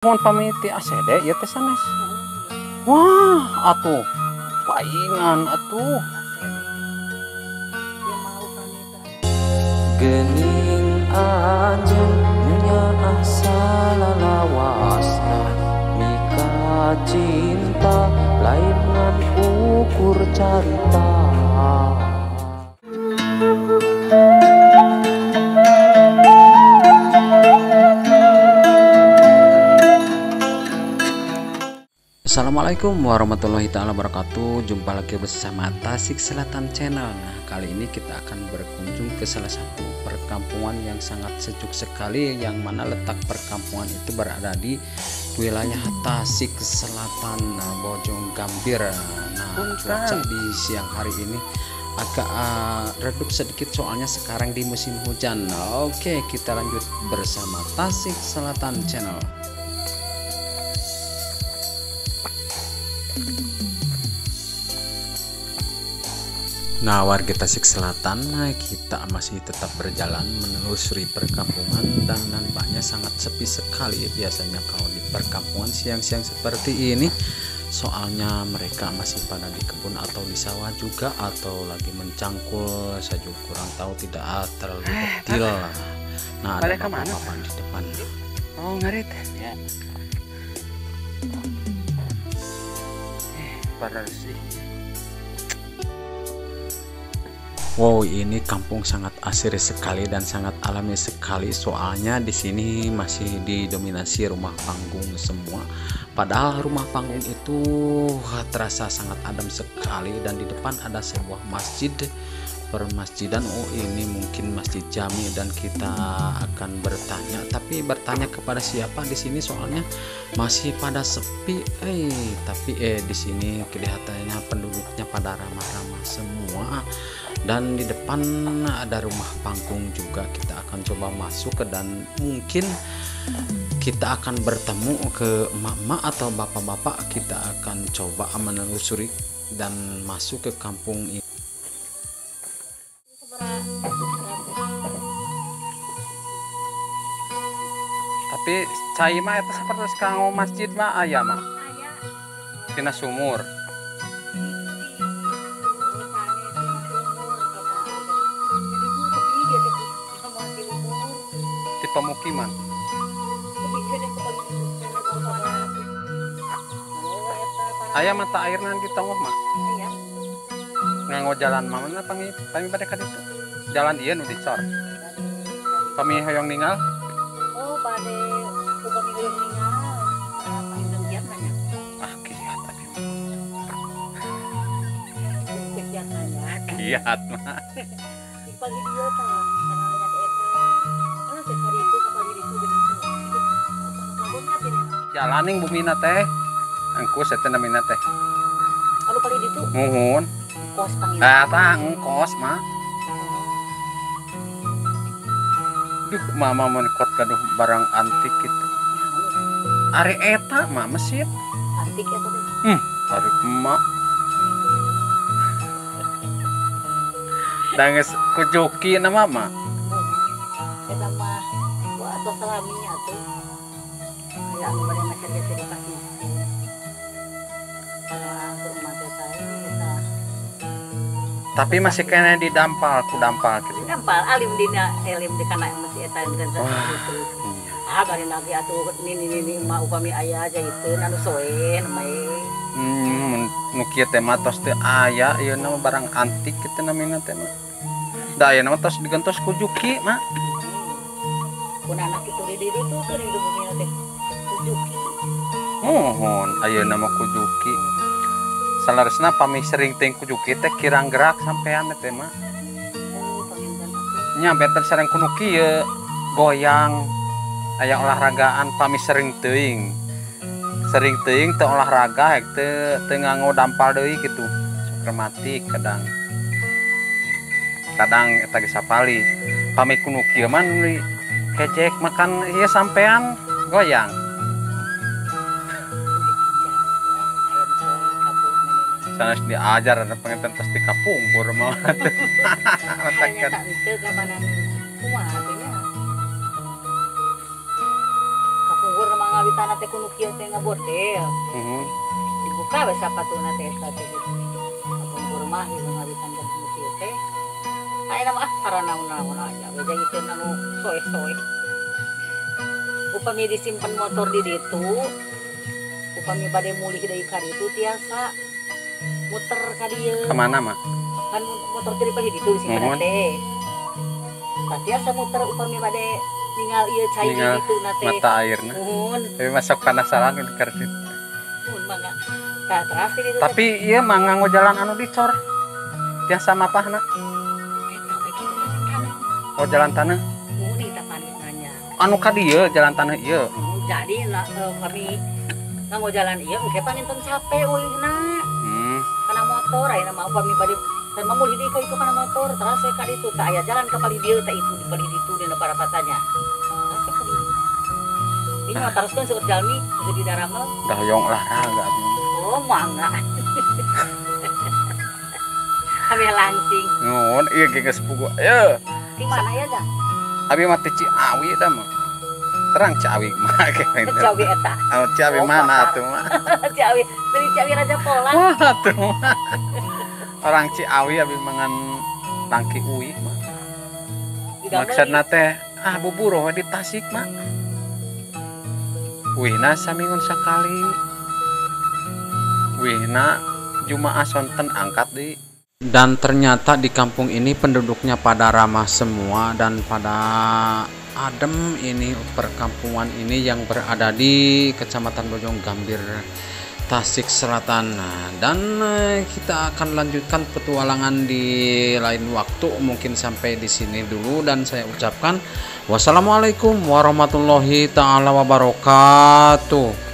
Mohon pamit ti ACD ieu teh sanes. Wah, atuh paingan atuh. Gening anjeun nyaah salalawasna mika cinta lain ngan ukur carita. Assalamualaikum warahmatullahi taala wabarakatuh. Jumpa lagi bersama Tasik Selatan Channel. Nah, kali ini kita akan berkunjung ke salah satu perkampungan yang sangat sejuk sekali, yang mana letak perkampungan itu berada di wilayah Tasik Selatan, Bojong Gambir. Nah, cuaca di siang hari ini agak redup sedikit soalnya sekarang di musim hujan. Oke, kita lanjut bersama Tasik Selatan Channel. Nah, warga Tasik Selatan, kita masih tetap berjalan menelusuri perkampungan dan nampaknya sangat sepi sekali biasanya kalau di perkampungan siang-siang seperti ini. Soalnya mereka masih pada di kebun atau di sawah juga atau lagi mencangkul, saya juga kurang tahu, tidak terlalu detail. Nah, ada bapak-bapak di depan. Oh, ngarit ya. Sih. Wow, ini kampung sangat asri sekali dan sangat alami sekali. Soalnya di sini masih didominasi rumah panggung semua. Padahal rumah panggung itu terasa sangat adem sekali dan di depan ada sebuah masjid, permasjidan. Oh, ini mungkin masjid jami dan kita akan bertanya, tapi bertanya kepada siapa di sini soalnya masih pada sepi. Tapi di sini kelihatannya penduduknya pada ramah-ramah semua. Dan di depan ada rumah panggung juga, kita akan coba masuk ke dan mungkin kita akan bertemu ke emak-emak atau bapak-bapak. Kita akan coba menelusuri dan masuk ke kampung ini. Tapi cai mah eta sapertos kanggo masjid mah aya mah. Tina sumur. Di pemukiman. Aya mata air nanti tonggoh mah. Nganggo jalan mah mana pangi pami bade ka ditu. Jalan ieu nu dicor. Pami hoyong ningal. Oh, bade upami hoyong ningal. Panginten kiat nanya. Ah, kiat abi. Kiat nanya. Kiat mah. Di pagi dieu tah, kana nanya eta. Kana teh kari itu ka pagi ditu geuning. Jalaning bumina teh. Engkus eta namina teh. Anu pali ditu? Muhun. Kos panginten. Ah, tah engkos mah. Duh, mama mun kuat gaduh barang antik gitu. Ari eta mah mesin. Antik eta teh. Ari emak. Da geus kujuki na mama. Eta mah wa atuh salami atuh. Aya anu bade masyarakat di pasti. Tapi masih kena didampal, ku dampal gitu. Dampal alim dina elim di kana masih eta gitu. Ah, bari lagi atuh nini nini mah upami aya jahiteun anu soen mae. Nu kieu teh mah tos teu aya ieu na mah barang antik kitu namina teh mah. Da ayeuna mah tos digentos ku Juki mah. Kun anak kitu di ditu tuh di bumina teh ku Juki. Muhun ayeuna mah ku Juki. Salaresna pami sering teh ku Juki teh kirang gerak sampean teh mah. Oh, panginten. Nya benten sareng ku nu kieu goyang aya olahragaan pami sering teuing. Sering teuing teu olahraga hek teu teu nganggo dampal deui kitu. Sok rematik kadang. Kadang eta geus sapali. Pami ku nu kieu mah kejek makan ieu sampean goyang. Sanes diajar ada pengen pasti kapungkur mah. Hanya tak henteu kabanan kumaha teh nya. Kapungkur mah ngawitan teh kudu kieu teh ngabordel. Dibuka we sapatuna teh eta teh gitu. Kapungkur mah ieu ngawitan teh kudu kieu teh. Ayeuna mah karanaon-naon aja we jahiteun anu soeh-soeh. Upami disimpen motor di ditu, upami bade mulih deui ka ditu tiasa muter ka dieu. Kemana mah? Kan motor teh di ditu disimpen teh. Tah tiasa muter upami bade ningal ieu cai di ditu na teh. Mata airna. Muhun. Tapi masuk penasaran keur ditu. Muhun mangga. Tah teras di ditu. Tapi ieu mah nganggo jalan anu dicor. Tiasa mapahna. Eta we kitu jalan taneuh. Oh jalan taneuh. Muhun kita panik nanya. Anu ka dieu jalan taneuh ieu. Jadi kami nganggo jalan ieu engke panginten capek uihna. Kana motor ayeuna mah upami bade dan mah mulih deui ka itu kana motor teras we ka ditu tah aya jalan ka palih dieu tah itu di palih ditu dina parapatanya. Teras we ka dieu. Ini mah taroskeun seueur jalmi geus di daramel. Dah hoyong olahraga abdi. Oh mangga. Kami langsing. Nuhun ieu ge geus puguh. Ayo. Di mana ya, Jang? Abi mah teh Ciawi da mah. Terang Ciawi mah gitu. Ciawi eta. Oh, Ciawi oh, mana atuh mah? Ciawi, dari Ciawi Raja Pola. Wah, atuh mah. Orang Ciawi abi mangan tangki uih mah. Maksudna teh ah buburuh di Tasik mah. Uihna saminggon sakali. Uihna Jumaah sonten angkat deui. Dan ternyata di kampung ini penduduknya pada ramah semua dan pada adem. Ini perkampungan ini yang berada di Kecamatan Bojonggambir, Tasik Selatan. Nah, dan kita akan lanjutkan petualangan di lain waktu. Mungkin sampai di sini dulu dan saya ucapkan wassalamualaikum warahmatullahi taala wabarakatuh.